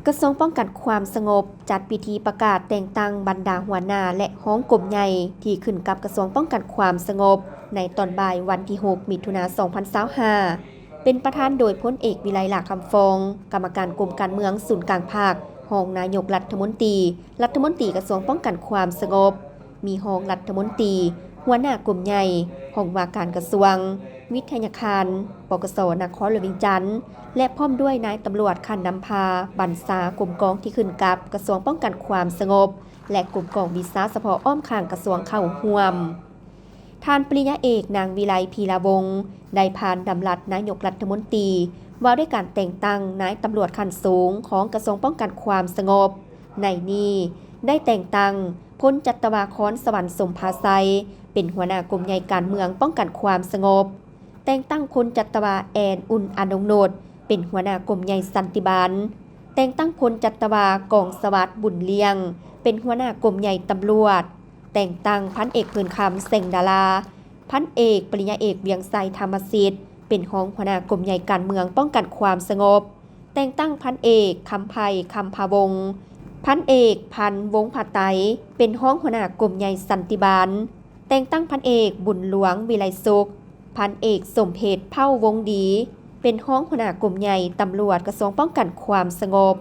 ກະຊວງປ້ອງກັນຄວາມສະຫງົບ ຈັດພິທີປະກາດແຕ່ງຕັ້ງບັນດາຫົວໜ້າ ແລະ ຮອງກົມໃຫຍ່ ທີ່ຂຶ້ນກັບກະຊວງປ້ອງກັນຄວາມສະຫງົບ ໃນຕອນບ່າຍວັນທີຫົກ ມິຖຸນາ ສອງພັນຊາວຫ້າ ເປັນປະທານໂດຍ ພົນເອກ ວິໄລ ຫຼ້າຄຳຟອງ ກຳມະການກົມການເມືອງສູນກາງພັກ, ຮອງນາຍົກລັດຖະມົນຕີ, ລັດຖະມົນຕີກະຊວງປ້ອງກັນຄວາມສະຫງົບ, ມີຮອງລັດຖະມົນຕີ, ຫົວໜ້າກົມໃຫຍ່, ຫ້ອງວ່າການກະຊວງ, ວິທະຍາຄານ ປກສ ນະຄອນຫຼວງວຽງຈັນ ແລະ ພ້ອມດ້ວຍນາຍຕຳຫຼວດຂັ້ນນຳພາ ບັນຊາກົມກອງທີ່ຂຶ້ນກັບກະຊວງປ້ອງກັນຄວາມສະຫງົບ ແລະ ກົມກອງວິຊາສະເພາະອ້ອມຂ້າງກະຊວງເຂົ້າຮ່ວມ. ທ່ານປະລິນຍາເອກ ນາງ ວິໄລ ພີລາວົງ ໄດ້ຜ່ານດຳລັດນາຍົກລັດຖະມົນຕີ ວ່າດ້ວຍການແຕ່ງຕັ້ງນາຍຕຳຫຼວດຂັ້ນສູງຂອງກະຊວງປ້ອງກັນຄວາມສະຫງົບ. ໃນນີ້ໄດ້ແຕ່ງຕັ້ງ ພົນຈັດຕະວາ ຄອນສະຫວັນ ສົມພາໄຊ ເປັນຫົວໜ້າກົມໃຫຍ່ການເມືອງປ້ອງກັນຄວາມສະຫງົບ, ແຕ່ງຕັ້ງ ພົນຈັດຕະວາ ແອນ ອຸ່ນອະນົງໂນດ ເປັນຫົວໜ້າກົມໃຫຍ່ສັນຕິບານ, ແຕ່ງຕັ້ງ ພົນຈັດຕະວາ ກອງສະຫວັດ ບຸນລ້ຽງ ເປັນຫົວໜ້າກົມໃຫຍ່ຕຳຫຼວດ, ແຕ່ງຕັ້ງ ພັນເອກ ເພີນຄຳ ແສງດາລາ, ພັນເອກ ປະລິນຍາເອກ ວຽງໄຊ ທຳມະສິດ ເປັນຮອງຫົວໜ້າກົມໃຫຍ່ການເມືອງປ້ອງກັນຄວາມສະຫງົບ, ແຕ່ງຕັ້ງ ພັນເອກ ຄຳໄພ ຄຳພາວົງ, ພັນເອກ ພັນ ວົງຜາໄຕ ເປັນຮອງຫົວໜ້າກົມໃຫຍ່ສັນຕິບານ, ແຕ່ງຕັ້ງ ພັນເອກ ບຸນຫຼວງ ວິໄລສຸກ, ພັນເອກ ສົມເພັດ ເຜົ່າວົງດີ ເປັນຮອງຫົວໜ້າກົມໃຫຍ່ຕຳຫຼວດກະຊວງປ້ອງກັນຄວາມສະຫງົບ.